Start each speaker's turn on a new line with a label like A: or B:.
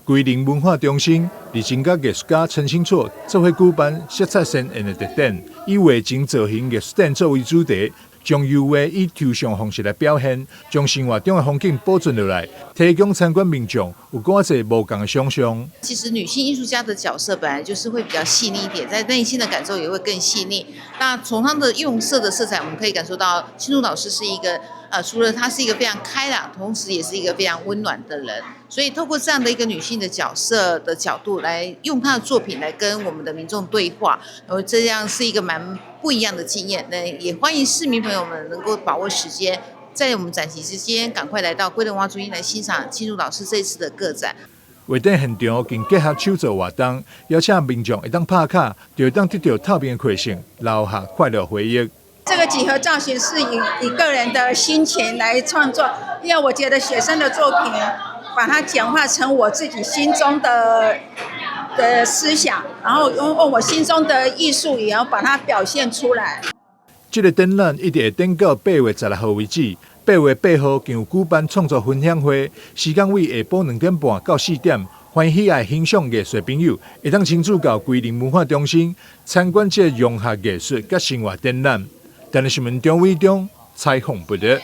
A: 歸仁文化中心日前佮藝術家陳新措做伙舉辦色彩鮮豔的特展，以畫情造型藝術展作為主題，將油畫以抽象方式來表現，將生活中的風景保存落來，提供參觀民眾有閣較濟無仝的想像。
B: 其實女性藝術家的角色本來就是會比較細膩一點，在內心的感受也會更細膩。那從她的用色的色彩，我們可以感受到青竹老師是一個，除了她是一個非常開朗，同時也是一個非常溫暖的人。所以透過這樣的一個女性的角色的角度，來用她的作品來跟我們的民眾對話，然後這樣是一個蠻不一樣的經驗。那也歡迎市民朋友們能夠把握時間，在我們展期之間，趕快來到歸仁文化中心來欣賞青竹老師這次的個展。
A: 畫展現場更結合手作活動，邀請民眾會當拍卡，就會當得到透明的饋贈，留下快樂回憶。
C: 這個幾何造型是以個人的心情來創作，因為我覺得學生的作品，把它簡化成我自己心中的思想，然後用我心中的藝術語言把它表現出來。
A: 這個展覽一直會展到8月16號為止。8月8號更有舉辦創作分享會，時間為下晡2點半到4點，歡迎喜愛欣賞藝術的朋友，會當親自到歸仁文化中心參觀這個融合藝術佮生活展覽。電視新聞張偉中採訪報導。